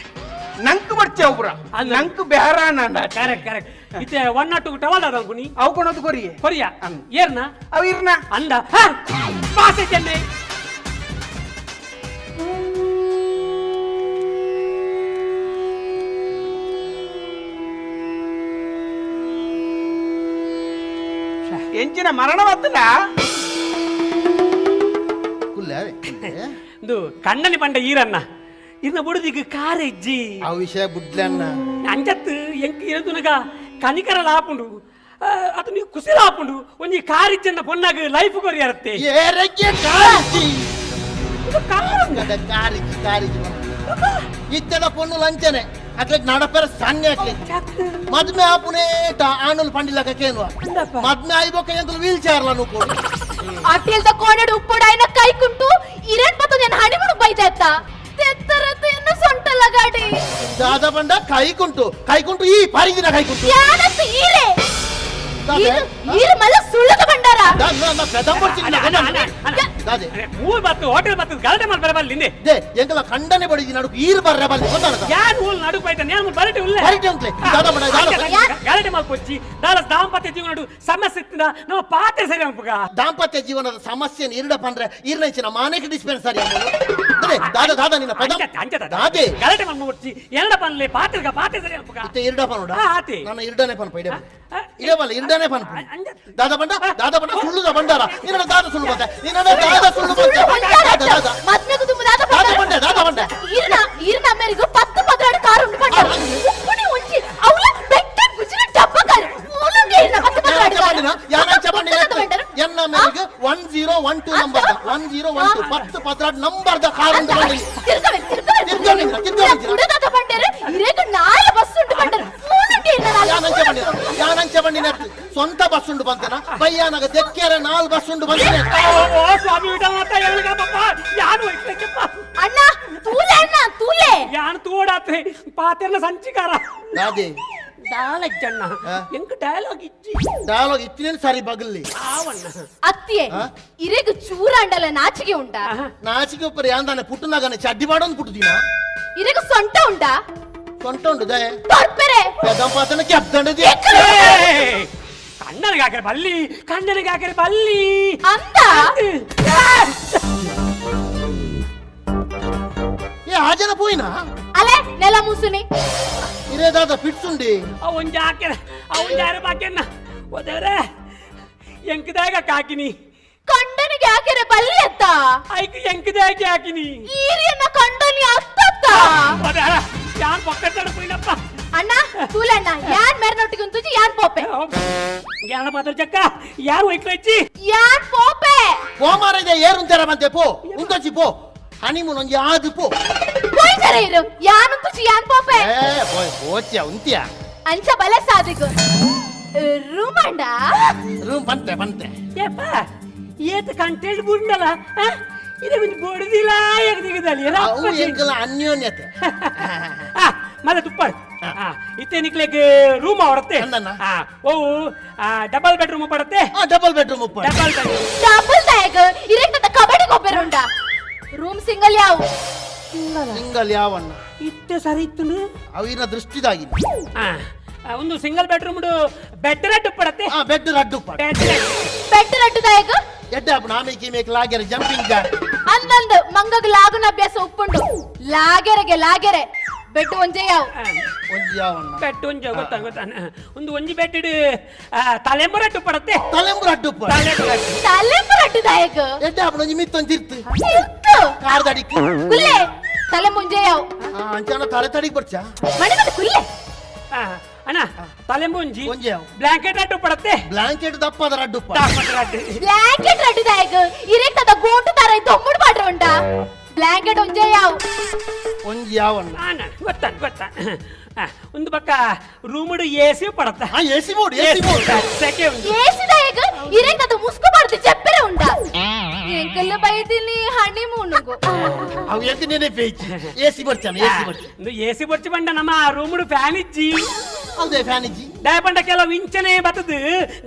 S4: ನಂಕ್ ಬರ್ಚಿ ಒಬ್ರ.
S5: ಅಲ್ಲ.
S4: ನಂಕ್ ಬೇರಾನ.
S5: Correct correct. ಇತ್ತೆ 102 ಟವಲ್ ಅದ ಅನ್ಕುನಿ.
S4: ಅವು ಕೊಣದು ಕೊರಿಯೆ.
S5: ಕೊರಿಯ.
S4: ಅಂದ್.
S5: ಏರ್ನ?
S4: ಅವು ಇರ್ನ.
S5: ಅಂದ ಪಾಸೆ ಚೆನ್ನೆ.
S4: ಎಂಚಿನ ಮರಣ ಬತ್ತಲ.
S1: ಕುಲ್ಲೆ ಅವೆ, ಕುಲ್ಲೆ.
S5: ಇಂದು ಕಣ್ಣನಿ ಪಂಡ ಈರನ್ನ ಇರ್ನ ಬುಡುದಿಗ್ ಕಾರೆಜ್ಜಿ.
S1: ಆ ವಿಷಯ ಬುಡ್ಲನ್ನ.
S5: ಅಂಚತ್ ಎಂಕ್ ಇರದುನಗ ಕನಿಕರ ಲಾಪುಂಡು, ಅದು ನೀವು ಕುಸಿ ಲಾಪುಂಡು. ಒಂಜಿ ಕಾರಿಜ್ಜನ್ನ ಪೊನ್ನಾಗ ಲೈಫ್ ಕೊರಿಯರತ್ತೆ.
S1: ಏರಕ್ಕೆ ಕಾರಿಜ್ಜಿ.
S5: ಇದು ಕಾರು.
S1: ಕದ ಕಾರಿಜ್ಜಿ ಕಾರಿಜ್ಜಿ ಇತ್ತೆದ ಪೊಣ್ಣು ಲಂಚನೆ ಅಕ್ಲೆಗ್ ನಡಪೆರ ಸಣ್ಣ ಅಕ್ಲೆ ಮದ್ಮೆ ಆಪುನೇಟ ಆನುಲ್ ಪಂಡಿಲಕ ಕೇನುವ.
S5: ಅಂದಪ್ಪ.
S1: ಮದ್ಮೆ ಆಯ್ಬೋಕ ಎಂಕುಲು ವೀಲ್ ಚೇರ್ಲ ನೂಕೋಡು.
S6: ಅಟಿಲ್ದ ಕೋಣೆಡ್ ಉಪ್ಪುಡಾಯಿನ ಕೈ ಕುಂಟು ಇರೇನ್ ಪತ್ತು నేను ಹನಿಮೂನ್ ಬೈದಾತ ತೆತ್ತರತ್ತು ಎನ್ನ ಸೊಂಟಲ ಗಾಡಿ.
S1: ದಾದ ಬಂಡ ಕೈಕುಂಟು ಕೈಕುಂಟು ಈ ಪರಿಗಿನ ಕೈಕುಂಟು.
S6: ಯಾನತ್ತು ಈರೆ.
S1: ದಾದೆ?
S6: ಈರು ಮಲ್ಲ ಸುಳ್ಳದ ಭಂಡಾರ.
S5: ಅಣ್ಣ, ಅಣ್ಣ, ಅಣ್ಣ, ಅಣ್ಣ.
S1: ದಾದೆ?
S5: ಮೂರ್ ಬತ್ತು ಹೋಟೆಲ್ ಬತ್ತು ಗಲಾಟೆ ಮಾಡ್ಬಾರ ಬಲ್ಲಿ ಹಿಂದೆ.
S1: They ಎಂಕಲ ಖಂಡನೆ ಬಡಿದಿ ನಡುಕು ಈರು ಬರ್ರೆ ಬಲ್ಲಿ ಗೊತ್ತಾನದ.
S5: ಯಾನ್ ಊಲ್ ನಡುಕು ಬೈತ ನೇನ್ ಮೂಲ್ ಬರಟೆ ಉಲ್ಲೆ.
S1: ಬರಟೆ ಉಂಟ್ಲೆ. ದಾದ ಬಡ, ದಾದ ಬಡ.
S5: ಗಲಾಟೆ ಮಾಡ್ಕೊಚ್ಚಿ ದಾದ ದಾಂಪತ್ಯ ಜೀವನ ಸಮಸ್ಯೆ ಇತ್ತಿನ ನಮ್ಮ ಪಾತ್ರೆ ಸರಿ ಅನ್ಪುಗ.
S1: ದಾಂಪತ್ಯ ಜೀವನದ ಸಮಸ್ಯೆ ಇರಡ ಪಂದ್ರೆ ಇರ್ನಂಚಿನ ಮಾನೇಕ ಡಿಸ್ಪೆನ್ಸರಿ ಅದೇ ದಾದ ದಾದ ನಿನ್ನ ಪದ.
S5: ಅಂಚ ಅಂಚ
S1: ದಾದೆ.
S5: ಗಲಾಟೆ ಮಾಡ್ಕೊಚ್ಚಿ ಎರಡ ಪನ್ಲೆ ಪಾತ್ರೆಗ ಪಾತ್ರೆ ಸರಿ ಅನ್ಪುಗ.
S1: ಇತ್ತೆ ಇರಡ ಪನುಡ.
S5: ಆ, ಆತೆ.
S1: ನನ್ನ ಇರಡನೆ ಪನ್ಪ ಇಡೆ.
S5: ಆ, ಆ.
S1: ಇಡೆ ಬಲ್ಲ ಇರಡನೆ ಪನ್ಪ.
S5: ಅಂಜ.
S1: ದಾದ ಬಂಡ ದಾದ ಬಂಡ ಸುಳ್ಳುದ ಬಂಡಾರ ನಿನ್ನ ದಾದ ಸುಳ್ಳು ಬಂತೆ ನಿನ್ನ ದಾದ ಸುಳ್ಳು ಬಂತೆ ದಾದ ದಾದ.
S6: ಮದ್ಮೆಗು ತುಂಬ ದಾದ.
S1: ದಾದ ಬಂಡೆ ದಾದ ಬಂಡೆ.
S6: ಈರ್ನ ಈರ್ನ ಅಮ್ಮೆರಿಗು 10 12 ಕಾರು ಉಂಡು ಪಂಡ ಉಪ್ಪುನಿ ಒಂಜಿ ಅವಳ ಬೆಟ್ಟ ಗುಜಿನ ಡಬ್ಬ ಕಾರು ಮೂಲಂಗೆ ಈರ್ನ 10 12 ಕಾರು.
S1: ಯಾನಂಚ ಬಂಡಿನ ಎನ್ನ ಮೇರೆಗೆ 1012 ನಂಬರ್ 1012 10 12 ನಂಬರ್ದ ಕಾರ್ ಉಂಟು ಬಂಡಿ.
S6: ತಿರ್ಗವೆ ತಿರ್ಗವೆ.
S1: ತಿರ್ಗವೆ, ತಿರ್ಗವೆ.
S6: ಕುಡದಾದ ಬಂಡೇರು ಇರೇಗು ನಾಯ ಬಸ್ ಉಂಟು ಬಂಡರು ಮೂಲಂಗೆ ಈರ್ನ ನಾಲ್
S1: ಯಾನಂಚ ಬಂಡಿನ ಯಾನಂಚ ಬಂಡಿನ ಸ್ವಂತ ಬಸ್ ಉಂಡು ಬಂತೇನ ಬಯ್ಯಾನಾಗ ದೆಕ್ಕೆರೆ 4 ಬಸ್ ಉಂಡು ಬಂತೇನೆ.
S5: ಓ ಸ್ವಾಮಿ ವಿಠಲ ಮಾತ ಹೇಳಗಪ್ಪ ಯಾನು ಹೋಯ್ತಪ್ಪ.
S6: ಅಣ್ಣ ತೂಲೆ ಅಣ್ಣ ತೂಲೆ.
S5: ಯಾನ್ ತೋಡಾತ್ರೆ ಪಾತೆರ್ನ ಸಂಚಿಕಾರ.
S1: ದಾದೆ.
S5: ಡಾಲಕ್ ಜಣ್ಣ.
S1: ಆ?
S5: ಎಂಕ್ ಡೈಲಾಗ್ ಇಜ್ಜಿ.
S1: ಡೈಲಾಗ್ ಇತ್ತಿನೇನು ಸರಿ ಬಗಲ್ಲಿ.
S5: ಆವಣ್ಣ.
S6: ಅತ್ತಿಯೆ ಇರೇಗು ಚೂರಾಂಡಲ ನಾಚಿಗೆ ಉಂಟಾ?
S1: ನಾಚಿಕೆ ಒಪ್ಪರು ಯಾಂದಾನೆ ಪುಟ್ಟನಾಗನೆ ಚಡ್ಡಿ ಬಾಡೊಂದು ಪುಟ್ಟುದಿನ.
S6: ಇರೇಗು ಸೊಂಟ ಉಂಟಾ?
S1: ಸೊಂಟ ಉಂಡು ದಯೆ.
S6: ತೊರ್ಪೆರೆ.
S1: ಪೆದಂಪಾತನ ಕೆಪ್ದಂಡದಿ.
S5: ಕಣ್ಣನಿಗೆ ಹಾಕರೆ ಬಲ್ಲಿ ಕಣ್ಣನಿಗೆ ಹಾಕರೆ ಬಲ್ಲಿ.
S6: ಅಂದ.
S1: ಏ ಆ ಜನ ಪೋಯಿನ.
S6: ಅಲೆ ನೆಲ ಮೂಸುನಿ.
S1: ಇರೇ ದಾದ ಪಿಟ್ಸುಂಡಿ.
S5: ಆ ಒಂಜಿ ಹಾಕ್ಯಾರ ಆ ಒಂಜಿ ಯಾರು ಬಾಕ್ಯನ್ನ ಓದೇವ್ರೆ ಎಂಕದಾಗ ಕಾಕಿನಿ.
S6: ಕಂಡನಿಗೆ ಹಾಕಿರೆ ಬಲ್ಲಿ ಅತ್ತ.
S5: ಐಕ್ ಎಂಕದಾಗ ಹಾಕಿನಿ.
S6: ಈರಿಯನ್ನ ಕಂಡನಿ ಅತ್ತತ್ತ.
S5: ಓದೇವ್ರ ಯಾನ್ ಪಕ್ಕದ ಪೋಯಿನಪ್ಪ.
S6: ಅಣ್ಣ ತೂಲಣ್ಣ ಯಾನ್ ಮೆರ್ನೊಟ್ಟಿಗೆ ಉಂತುಜಿ ಯಾನ್ ಪೋಪೆ.
S5: ಯಾನ ಮಾತ್ರ ಚಕ್ಕ ಯಾರು ಹೋಯ್ಕ್ಲಚ್ಚಿ.
S6: ಯಾನ್ ಪೋಪೆ.
S1: ಪೋ ಮಾರ ಇದೆ ಏರುಂತಾರ ಬಂತೆ ಪೋ ಉಂತೊಚ್ಚಿ ಪೋ ಹನಿಮೂನ್ ಒಂಜಿ ಆದು ಪೋ.
S6: ಪೋಯ್ತಾರೆ ಇರು ಯಾನ್ ಉಂತುಜಿ ಯಾನ್ ಪೋಪೆ.
S1: ಏ ಪೋಯ್ ಪೋಚ್ಯ ಉಂತ್ಯ.
S6: ಅಂಚ ಬಲ ಸಾದಿಗು ರೂಮ್ ಅಂಡ.
S1: ರೂಮ್ ಬಂತೆ ಬಂತೆ.
S5: ಏಪ್ಪ ಏತ್ ಕಂಟೆಂಟ್ ಬುಂಡಲ ಇದು ಒಂದು ಬೊಡ್ದಿಲ್ಲ ಎಗ್ದಿಗದಲ್ಲಿ.
S1: ಅವು ಎಂಕಲ ಅನ್ಯೋನ್ಯತೆ.
S5: ಮಲ್ಲ ತುಪ್ಪ ಇತ್ತೆ ನಿಕ್ಲೆಗ್ ರೂಮ್ ಅವರತ್ತೆ.
S1: ಅಂದಣ್ಣ.
S5: ಓ ಡಬಲ್ ಬೆಡ್ರೂಮ್ ಪಡತ್ತೆ.
S1: ಆ ಡಬಲ್ ಬೆಡ್ರೂಮ್ ಉಪ್ಪ.
S5: Double bedroom.
S6: Double ದಾಯಗ ಇರೇಕ್ ಕಬಡ್ಡಿ ಗೊಬ್ಬರ ಉಂಡ ರೂಮ್ ಸಿಂಗಲ್ ಯಾವ.
S1: ಸಿಂಗಲ್ ಯಾವಣ್ಣ.
S5: ಇತ್ತೆ ಸರಿ ಇತ್ತು.
S1: ಅವಿನ ದೃಷ್ಟಿದಾಗಿ.
S5: ಒಂದು single bedroom bed red ಪಡತ್ತೆ.
S1: ಆ ಬೆಡ್ ರಡ್ಡು ಉಪ್ಪ.
S5: Bed red.
S6: Bed ರಡ್ಡು ದಾಯಗ.
S1: ಎಡ್ಡೆ ಅಪ್ಪು ಆಮೇಲೆ ಮೇಕ್ ಲಾಗೆರೆ ಜಂಪಿಂಗ್ ಜಾಕ್.
S6: ಅಂದಂದು ಮಂಗಗ್ ಲಾಗುನ ಅಭ್ಯಾಸ ಉಪ್ಪುಂಡು ಲಾಗೆರೆಗೆ ಲಾಗೆರೆ ಬೆಡ್ ಒಂಜೆ ಯಾವ.
S1: ಒಂಜಿ ಯಾವಣ್ಣ.
S5: ಬೆಡ್ ಒಂಜಿ ಗೊತ್ತ ಗೊತ್ತ ಒಂದು ಒಂಜಿ ಬೆಡ್ ತಲೆಂಬು ರಡ್ಡು ಪಡತ್ತೆ.
S1: ತಲೆಂಬು ರಡ್ಡು ಉಪ್ಪ.
S5: ತಲೆಂಬು ರಡ್ಡು.
S6: ತಲೆಂಬು ರಡ್ಡು ದಾಯಗ.
S1: ಎಡ್ಡೆ ಅಪ್ಪು ಒಂಜಿ ಮಿತ್ತೊಂದು ತಿರ್ತು.
S6: ತಿರ್ತು.
S1: ಕಾರ್ ದಡಿಕ್.
S6: ಕುಲ್ಲೆ ತಲೆ ಮುಂಜೆ ಯಾವ.
S1: ಆ ಅಂಚಾನ ತಲೆ ತಡಿಕ್ ಬರ್ಚಾ.
S6: ಮಣಿ ಮತ್ತೆ ಕುಲ್ಲೆ.
S5: ಅಣ್ಣ ತಲೆಂಬು ಒಂಜಿ.
S1: ಒಂಜಿ ಯಾವ.
S5: ಬ್ಲಾಂಕೆಟ್ ರಡ್ಡು ಪಡತ್ತೆ.
S1: ಬ್ಲಾಂಕೆಟ್ ದಪ್ಪದ ರಡ್ಡು ಉಪ್ಪ.
S5: ದಪ್ಪದ ರಡ್ಡು.
S6: ಬ್ಲಾಂಕೆಟ್ ರಡ್ಡು ದಾಯಗ ಇರೇಕ್ ತದ ಗೋಟು ತರ ದೊಮ್ಮುಡು ಪಾಡ್ರ ಉಂಡ ಬ್ಲಾಂಕೆಟ್ ಒಂಜೆ ಯಾವ.
S1: ಒಂಜಿ ಯಾವಣ್ಣ.
S5: ಅಣ್ಣ ಗೊತ್ತ ಗೊತ್ತ ಒಂದು ಪಕ್ಕ ರೂಮುಡು ಎ ಸಿ ಪಡತ್ತ.
S1: ಆ AC board AC board.
S5: ಸೆಕೆ ಉಂಟು.
S6: ಏಸಿ ದಾಯಗ ಇರೇಕ್ ತದ ಮುಸ್ಕು ಬಾರ್ದು ಜೆಪ್ಪೆರೆ ಉಂಡ ಎಂಕಲ್ಲ ಬೈದಿನಿ ಹನಿಮೂನುಗು.
S1: ಅವು ಎಂತ ನೆನಪೇಚಿ ಎಸಿ ಬರ್ಚಾನ ಎಸಿ ಬರ್ಚ.
S5: ಒಂದು ಎ ಸಿ ಬರ್ಚಿ ಬಂಡ ನಮ್ಮ ರೂಮುಡು ಫ್ಯಾನ್ ಇಜ್ಜಿ.
S1: ಹೌದೇ ಫ್ಯಾನ್ ಇಜ್ಜಿ.
S5: ದಾಯಪಂಡ ಕೆಲವು ಇಂಚನೆ ಬತ್ತದು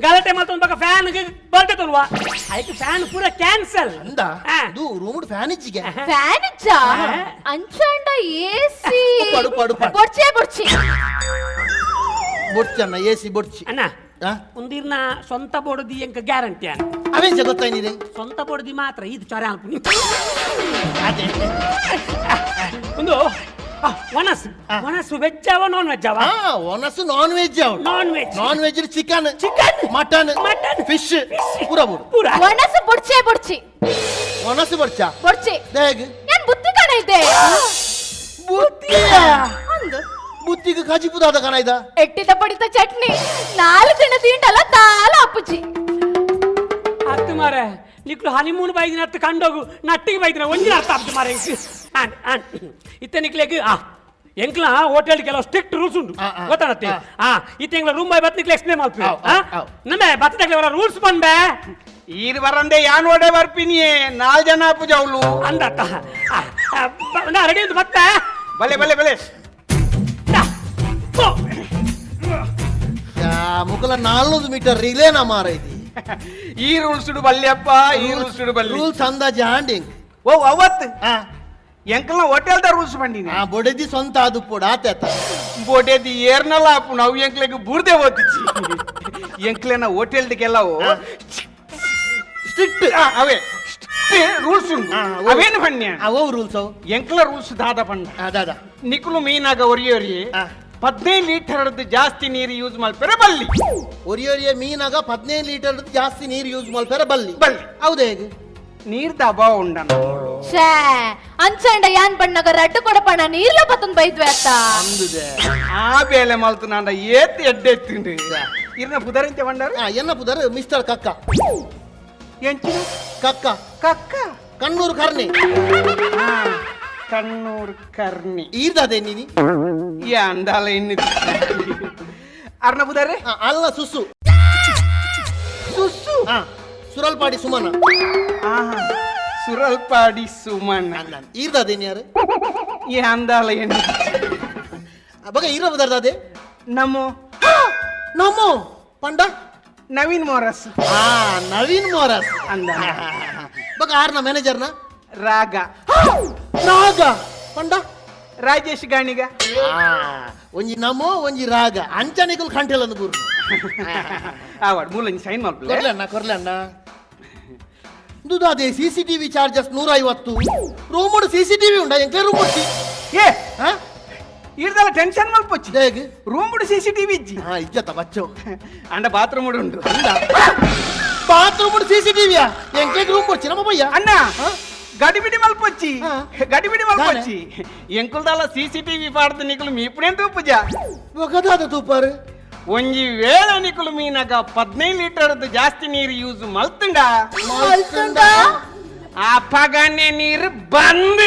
S5: ಗಲಾಟೆ ಮಲ್ತೊಂದು ಬಕ ಫ್ಯಾನ್ ಬಲ್ತೆ ತೋಲ್ವಾ ಐಕ್ ಫ್ಯಾನ್ ಪೂರ ಕ್ಯಾನ್ಸಲ್.
S1: ಅಂದ ಇದು ರೂಮ್ ಫ್ಯಾನ್ ಇಜ್ಜಿಗೆ.
S6: ಫ್ಯಾನ್ ಇಜ್ಜ? ಅಂಚಾಂಡ ಎಸಿ.
S1: ಉಪ್ಪಡು, ಉಪ್ಪಡು, ಉಪ್ಪಡು.
S6: ಬೊಡ್ಚೆ ಬೊಡ್ಚಿ.
S1: ಬೊಡ್ಚಿ ಅಣ್ಣ, ಎ ಸಿ ಬೊಡ್ಚಿ.
S5: ಅಣ್ಣ.
S1: ಆ?
S5: ಒಂದಿರ್ನ ಸ್ವಂತ ಬೋಡದಿ ಎಂಕ ಗ್ಯಾರಂಟಿ ಅಣ್ಣ.
S1: ಅವೇಂಚ ಗೊತ್ತಾಯ್ನಿದೆ?
S5: ಸ್ವಂತ ಬೋಡದಿ ಮಾತ್ರ ಇದು ಚೊರೆ ಅಲ್ಪ.
S1: ಅದೇ.
S5: ಒಂದು ಒಣಸು ಒಣಸು ವೆಜ್ ಅವ ನಾನ್ ವೆಜ್ ಅವ?
S1: ಆ ಒನಸು ನಾನ್ ವೆಜ್ ಅವ.
S5: Non veg.
S1: Non veg chicken.
S5: Chicken.
S1: Mutton.
S5: Mutton.
S1: Fish.
S5: Fish.
S1: ಪೂರ ಬೋಡು.
S5: ಪೂರ.
S6: ಒಣಸು ಬೊಡ್ಚೆ ಬೊಡ್ಚಿ.
S1: ಒನಸು ಬೊಡ್ಚಾ?
S6: ಬೊಡ್ಚಿ.
S1: ದೇಗ್?
S6: ಏನ್ ಬುತ್ತಿ ಕಾಣ ಇದೆ.
S1: ಬುತ್ತಿಯ?
S6: ಅಂದು.
S1: ಬುತ್ತಿಗೆ ಕಜಿಪುದಾದ ಕಣ ಇದ.
S6: ಎಟ್ಟಿದ ಪಡಿತ ಚಟ್ನಿ ನಾಲ್ಕು ಜನ ತಿಂಡಲ್ಲ ತಾಲ ಅಪ್ಪುಜಿ.
S5: ಅತ್ತು ಮಾರೆ, ನಿಕ್ಲು ಹನಿಮೂನ್ ಬೈದಿನ ಅತ್ತು ಕಂಡೋಗು ನಟ್ಟಿಗೆ ಬೈದಿನ ಒಂಜಿನ ಅರ್ಥ ಆಗ್ತದೆ ಮಾರೆ. ಆನ್ ಆನ್ ಇತ್ತ ನಿಕ್ಲೆಗ್ ಆ ಎಂಕ್ಲ ಹೋಟೆಲ್ ಕೆಲವು ಸ್ಟ್ರಿಕ್ಟ್ ರೂಲ್ಸ್ ಉಂಟು.
S1: ಆ, ಆ.
S5: ಗೊತ್ತಾನತ್ತೆ? ಆ ಇತ್ತ ಎಂಗ್ಲ ರೂಮ್ ಬೈ ಬತ್ ನಿಕ್ಲೆ ಎಕ್ಸ್ಪ್ಲೇನ್ ಮಾಡ್ತೀವಿ.
S1: ಆವ್, ಆವ್, ಆವ್.
S5: ನಮ್ಮ ಬತ್ತದಾಗ್ಲೆ ರೂಲ್ಸ್ ಬಂದೆ.
S4: ಈರ್ ಬರಂದೆ ಯಾನ್ ಒಡೆ ಬರ್ಪಿನಿಯೇ, ನಾಲ್ ಜನ ಅಪ್ಪುಜ ಅವಳು.
S5: ಅಂದತ್ತ ನಾ ರೆಡಿ ಉಂಟು ಮತ್ತೆ.
S4: ಬಲೆ ಬಲೆ ಬಲೆ.
S5: ದಾ, ಗೋ.
S1: ಯಾ ಮುಕಲ 400 ಮೀಟರ್ ರಿಲೇನ ಮಾರೈತಿ.
S4: ಈ ರೂಲ್ಸ್ ಬಲ್ಯಪ್ಪ, ಈ ರೂಲ್ಸ್ ಬಲ್ಲಿ.
S1: ರೂಲ್ಸ್ ಅಂದಾಜು ಹ್ಯಾಂಡಿಂಗ್.
S4: ಓ ಅವತ್
S1: ಆ.
S4: ಎಂಕಲ್ನ ಹೋಟೆಲ್ದ ರೂಲ್ಸ್ ಬಂದಿನಿ.
S1: ಆ ಬೊಡೆದಿ ಸ್ವಂತ ಅದು ಪೋಡ ಆತ.
S4: ಬೋಟೇದಿ ಏರ್ನಲ್ಲ ಅಪ್ಪು, ನಾವು ಎಂಕ್ಲೆಗ್ ಬೂರ್ದೆ ಓದಿಚ್ಚಿ ಎಂಕ್ಲೆನ ಹೋಟೆಲ್ದ ಕೆಲವು
S1: ಸ್ಟ್ರಿಕ್ಟ್.
S4: ಅವೇ ರೂಲ್ಸ್ ಉಂಟು. ಅವೇನು ಬನ್ನಿ.
S1: ಅವು ರೂಲ್ಸ್ ಅವು.
S4: ಎಂಕ್ಲ ರೂಲ್ಸ್ ದಾದ ಪಂಡ?
S1: ದಾದ?
S4: ನಿಕುಲು ಮೀನಾಗ ಒರಿಯೋರಿ 15 ಲೀಟರ್ ಜಾಸ್ತಿ ನೀರು ಯೂಸ್ ಮಲ್ಪೆರೆ ಬಲ್ಲಿ.
S1: ಒರಿಯೊರಿಯ ಮೀನಾಗ 15 ಲೀಟರ್ ಜಾಸ್ತಿ ನೀರು ಯೂಸ್ ಮಲ್ಪೆರೆ ಬಲ್ಲಿ?
S4: ಬಲ್ಲಿ.
S1: ಹೌದೇ ಹೇಗೆ?
S4: ನೀರ್ದ ಅಭಾವ ಉಂಡನ.
S6: ಛೇ, ಅಂಚಾಂಡ ಯಾನ್ ಬಣ್ಣಗ ರಡ್ಡು ಕೊಡಪಣ ನೀರ್ಲ ಬತ್ತಂದ್ ಬೈದ್ವೆ ಅತ್ತ.
S1: ಅಂದುದೆ.
S4: ಆ ಬೇಲೆ ಮಲ್ತು ನಾಂಡ ಏತ್ ಎಡ್ಡೆ ಎತ್ತಿಂಡು ಇರ್ನ ಪುದರಿಂತೆ ಬಂಡಾರು.
S1: ಎನ್ನ ಪುದರ್ ಮಿಸ್ಟರ್ ಕಕ್ಕ.
S4: ಎಂಚಿನ?
S1: ಕಕ್ಕ.
S4: ಕಕ್ಕ.
S1: ಕಣ್ಣೂರು ಕರ್ಣಿ.
S4: ಕಣ್ಣೂರ್ ಕರ್ಣಿ.
S1: ಈರ್ದದೆ ನೀನಿ.
S4: ಈ ಅಂದಾಲ ಇನ್ನು ಅರ್ನ ಪುದರೆ?
S1: ಅಲ್ಲ, ಸುಸು.
S4: ಸುಸ್ಸು.
S1: ಸುರಲ್ಪಾಡಿ ಸುಮನ.
S4: ಸುರಲ್ಪಾಡಿ ಸುಮನ್.
S1: ಈರ್ದದೆ ಯಾರು?
S4: ಈ ಅಂದಾಲ ಏನು?
S1: ಬಗ ಈರ ಪುದರ್ದಾದೆ?
S4: ನಮ್ಮೋ.
S1: ನಮ್ಮೋ ಪಂಡ?
S4: ನವೀನ್ ಮೋರಸ್.
S1: ನವೀನ್ ಮೋರಸ್.
S4: ಅಂದ.
S1: ಬಗ ಆರ್ನ ಮ್ಯಾನೇಜರ್ನ?
S4: ರಾಗ.
S1: ರಾಗ ಪಂಡ?
S4: ರಾಜೇಶ್ ಗಾಣಿಗ.
S1: ಒಂಜಿ ನಮೋ ಒಂಜಿ ರಾಗ ಅಂಚನಿಕಲ್ ಕಂಟೆಲಂದು ಗುರು.
S4: ಆವಾಡ್ ಮೂಲಂಜಿ ಸೈನ್ ಮಾಡ್ಪ್ಲೆ.
S1: ಕೊರ್ಲೆ ಅಣ್ಣ, ಕೊರ್ಲೆ ಅಣ್ಣ. ದುದು ಅದೇ ಸಿಸಿಟಿವಿ ಚಾರ್ಜಸ್ 150. ರೂಮುಡು ಸಿಸಿಟಿವಿ ಉಂಡ ಎಂಕ್ಲೆ ರೂಮ್ ಕೊಡ್ತಿ?
S4: ಏ, ಇರ್ದಲ್ಲ ಟೆನ್ಷನ್ ಮಲ್ಪೊಚ್ಚಿ.
S1: ಹೇಗೆ?
S4: ರೂಮ್ ಸಿಸಿಟಿವಿ ಇಜ್ಜಿ.
S1: ಹಾ, ಇಜ್ಜತ್ತ ಬಚ್ಚೋ.
S4: ಅಂಡ ಬಾತ್ರೂಮ್ ಉಂಡು.
S1: ಬಾತ್ರೂಮ್ ಸಿಸಿಟಿವಿಯಾ? ಎಂಕ್ಲೆ ರೂಮ್ ಕೊಡ್ಚಿ ನಮ್ಮ ಬಯ್ಯ.
S4: ಅಣ್ಣ, ಗಡಿಬಿಡಿ ಮಲ್ಪೊಚ್ಚಿ. ಗಡಿಬಿಡಿ ಮಲ್ಪೊಚ್ಚಿ. ಎಂಕುಲ್ದಲ್ಲ ಸಿಸಿಟಿವಿ ಪಾಡ್ದು ನಿಕುಲು ಮೀಪುಣೆ ತೂಪುಜ.
S1: ಒಗದಾದ ತೂಪಾರು?
S4: ಒಂಜಿ ವೇಳೆ ನಿಕುಲು ಮೀನಾಗ 15 ಲೀಟರ್ ಜಾಸ್ತಿ ನೀರು ಯೂಸ್ ಮಲ್ತುಂಡ?
S1: ಮಲ್ತುಂಡ?
S4: ಆ ಪಗನೆ ನೀರು ಬಂದ್.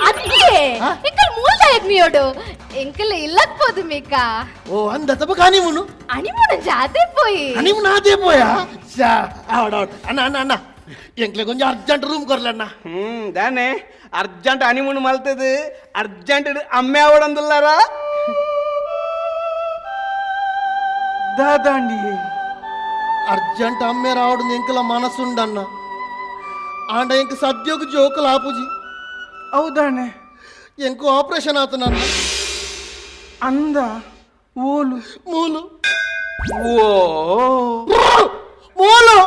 S6: ಅತ್ತಿಗೆ, ಎಂಕಲ್ ಮೂಲ ನೀಯೋಡು ಎಂಕಲ್ ಇಲ್ಲಕ್ ಪೋದು ಮೇಕ.
S1: ಓ ಅಂದ ತಪ್ಪ ಕಾನಿಮುನು.
S6: ಅಣಿಮುನ ಜಾತೆ ಪೋಯಿ.
S1: ಅನಿಮುನ ಅದೇ ಪೋಯಾ? ಶಾ ಆವಡ ಆವಡ. ಅಣ್ಣ ಅಣ್ಣ ಅಣ್ಣ, ಎಂಕ್ಲೆ ಕೊಂಚ ಅರ್ಜೆಂಟ್ ರೂಮ್ ಕೊರ್ಲೆ ಅಣ್ಣ.
S4: ದಾನೆ ಅರ್ಜೆಂಟ್ ಅನಿಮುನು ಮಲ್ತದು ಅರ್ಜೆಂಟ್ ಅಮ್ಮೆ ಅವಡಂದುಲ್ಲಾರ ದಾದಾಂಡಿ.
S1: ಅರ್ಜೆಂಟ್ ಅಮ್ಮೆ ರಾವಡು ಎಂಕಲ ಮನಸ್ಸುಂಡಣ್ಣ, ಆಂಡ ಎಂಕ್ ಸದ್ಯೋಗ ಜೋಕುಲು ಆಪುಜಿ.
S4: ಹೌದಾನೆ?
S1: ಎಂಕು ಆಪರೇಷನ್ ಆತು ನನ್ನ.
S4: ಅಂದ ಓಲು?
S1: ಮೂಲು.
S4: ಓ.
S1: ಮೂಲು.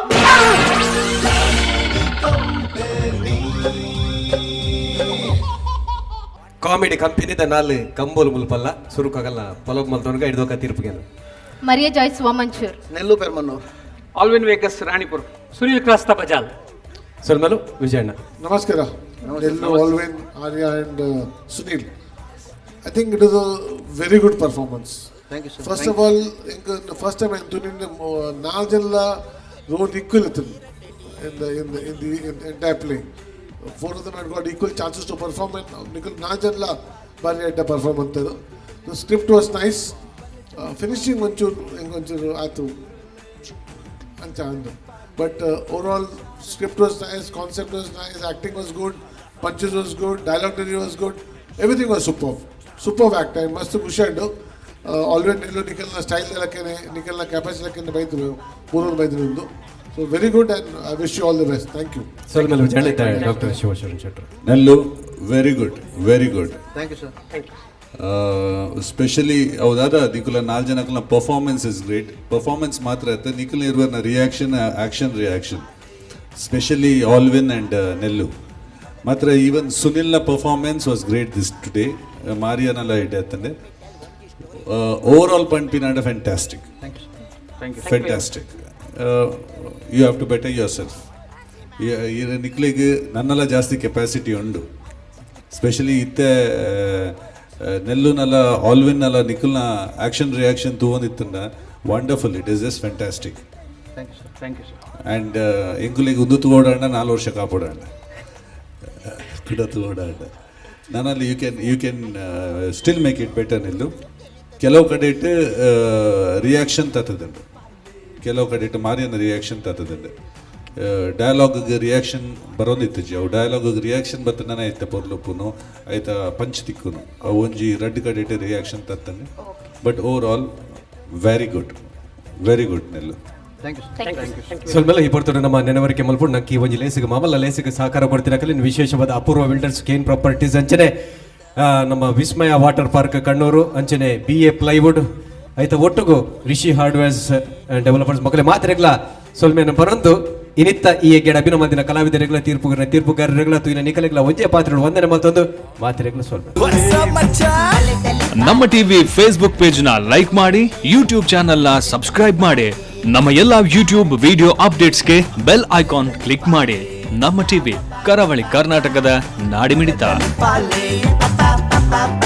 S3: ಕಾಮಿಡಿ ಕಂಪನಿದ ನಾಲ್ ಕಂಬೋಲು ಮುಲ್ಪಲ್ಲ ಸುರುಕಾಗಲ್ಲ ಪೊಲಬ್ ಮಲ್ತವನ್ಗ ಹಿಡ್ದೋಕ ತೀರ್ಪುಗೇನು.
S6: ಮರಿಯ ಜಾಯ್ಸ್ ವಾಮಂಚೂರ್.
S1: ನೆಲ್ಲು ಪೆರ್ಮನ್ನವ್ರು.
S4: ಆಲ್ವಿನ್ ವೇಗಸ್ ರಾಣಿಪುರ್.
S5: ಸುನೀಲ್ ಕ್ರಾಸ್ತ ಬಜಾಲ್.
S3: ಸೊಲ್ಮಲು ವಿಜಯಣ್ಣ.
S7: ನಮಸ್ಕಾರ. Nellu, Alvin, Arya and Sunil. I think it is a very good performance.
S1: Thank you, sir.
S7: First of all, first time ತುನಿನ್ ನಾಲ್ ಜನಲ ರೋಲ್ ಈಕ್ವಲ್ ಇತ್ತು in the entire play. Four of them had got equal chances to perform and Nikhil ನಾಲ್ ಜನಲ ಬಾರಿ ಎಡ್ಡ perform ಅಂತದ್ದು. The script was nice. Finishing ಒಂಚೂರು ಹೆಂಗೊಂಚೂರು ಆಯ್ತು ಅಂಚ ಅಂದು. But overall script was nice, concept was nice, acting was good, Punches was good, dialogue delivery was good, everything was super, super act. And ಮಸ್ತ್ ಖುಷಿ ಉಂಡು. ಆಲ್ವೇಸ್ ನಿಲ್ಲು ನಿಖಲ್ನ style ಲಕ್ಕೇನೆ, ನಿಖಲ್ನ capacity ಲಕ್ಕೇನೆ ಬೈದ್ರು, ಪೂರ್ವ ಬೈದ್ರು ಉಂದು. So very good, and I wish you all the best. Thank you.
S3: ಸೊಲ್ಮೆಲು ಜಳಿತ doctor Shivasharan ಶೆಟ್ಟರು.
S8: Nellu, very good, very good.
S1: Thank you sir.
S8: Specially ಹೌದಾದ ನಿಕುಲ ನಾಲ್ ಜನಕಲ್ನ ಪರ್ಫಾರ್ಮೆನ್ಸ್ is great. Performance ಮಾತ್ರ ಇತ್ತು ನಿಖಲ್ ಇರುವನ reaction, action reaction, specially Alvin and Nellu ಮಾತ್ರ. ಈವನ್ ಸುನಿಲ್ನ performance was great this today. ಮಾರಿಯಾನೆಲ್ಲ ಇಡ್ಡೆ ಓವರ್ ಆಲ್ ಪಂಪಿನಾಡ fantastic, fantastic. You have to better yourself. ನಿಕ್ಲಿಗೆ ನನ್ನೆಲ್ಲ ಜಾಸ್ತಿ ಕೆಪಾಸಿಟಿ ಉಂಡು. ಸ್ಪೆಷಲಿ ಇತ್ತೆ ನೆಲ್ಲುನಲ್ಲ ಆಲ್ವಿನ್ನಲ್ಲ ನಿಖಲ್ನ ಆಕ್ಷನ್ ರಿಯಾಕ್ಷನ್ ತೂವೊಂದಿತ್ತಂಡ wonderful, it is just fantastic.
S4: Thank you sir, thank you sir.
S8: And ಎಂಕುಲಿಗೆ ಉಂದು ತೂವೋಡಂಡ 4 ವರ್ಷ ಕಾಪೋಡಂಡ ಕುಡ ತೂವೋಡಂಡ ನಾನಲ್ಲಿ you can still make it better ನಿಲ್ಲು. ಕೆಲವು ಕಡೆ ಇಟ್ಟು ರಿಯಾಕ್ಷನ್ ತತ್ತದುಂಡು, ಕೆಲವು ಕಡೆ ಇಟ್ಟು ಮಾರಿಯನ ರಿಯಾಕ್ಷನ್ ತತ್ತದುಂಡು. ಡಯಲಾಗ್ ರಿಯಾಕ್ಷನ್ ಬರೋದಿತ್ತಜಿ, ಅವು ಡಯಲಾಗ್ ರಿಯಾಕ್ಷನ್ ಬತ್ತನೇ ಐತೆ ಪೊರ್ಲುಪ್ಪುನು ಐತ ಪಂಚ್ ತಿಕ್ಕುನು. ಅವು ಒಂಜಿ ರಡ್ಡ್ ಕಡೆ ಇಟ್ಟು reaction ತತ್ತನೆ. But overall very good, very good Nellu.
S1: Thank you sir.
S3: ಸೊಲ್ಮೆಲ್ಲ. ಈ ಪೊರ್ತುಡು ನಮ್ಮ ನೆನವರಿಕೆ ಮಲ್ಪುಡು ನಕ್ಕಿ ಒಂಜಿ ಲೇಸಿಗೆ ಮಾಮಲ್ಲ ಲೇಸಿಗೆ ಸಹಕಾರ ಕೊಡ್ತಿನ ಕಲಿನ್ ವಿಶೇಷವಾದ ಅಪೂರ್ವ ಬಿಲ್ಡರ್ಸ್, ಕೇನ್ ಪ್ರಾಪರ್ಟೀಸ್, ಅಂಚನೆ ನಮ್ಮ ವಿಸ್ಮಯ ವಾಟರ್ ಪಾರ್ಕ್ ಕಣ್ಣೂರು, ಅಂಚನೆ ಬಿ ಎ ಪ್ಲೈವುಡ್, ಐತ ಒಟ್ಟುಗು ರಿಷಿ ಹಾರ್ಡ್ವೇರ್ಸ್ ಡೆವಲಪರ್ಸ್ ಮಕ್ಕಳೇ ಮಾತ್ರೆಗ್ಲ ಸೊಲ್ಮೆನ ಬರಂದು ಇನಿತ್ತ ಈ ಎಗ್ಗೆಡ ಅಭಿನಮಂದಿನ ಕಲಾವಿದರೆಗ್ಲ ತೀರ್ಪುಗಾರರೆಗ್ಲ ತೂಯಿನ ನಿಕಲೆಗ್ಲ ಒಂಜೇ ಪಾತ್ರಗಳು ವಂದನೆ ಮಲ್ತೊಂದು ಮಾತ್ರೆಗ್ಲ ಸೊಲ್ಮೆ.
S2: ನಮ್ಮ ಟಿವಿ ಫೇಸ್ಬುಕ್ ಪೇಜ್ ನ ಲೈಕ್ ಮಾಡಿ, ಯೂಟ್ಯೂಬ್ ಚಾನೆಲ್ ನ ಸಬ್ಸ್ಕ್ರೈಬ್ ಮಾಡಿ, ನಮ್ಮ ಎಲ್ಲಾ ಯೂಟ್ಯೂಬ್ ವಿಡಿಯೋ ಅಪ್ಡೇಟ್ಸ್ಗೆ ಬೆಲ್ ಐಕಾನ್ ಕ್ಲಿಕ್ ಮಾಡಿ. ನಮ್ಮ ಟಿವಿ, ಕರಾವಳಿ ಕರ್ನಾಟಕದ ನಾಡಿಮಿಡಿತ.
S9: Pa pa pa pa.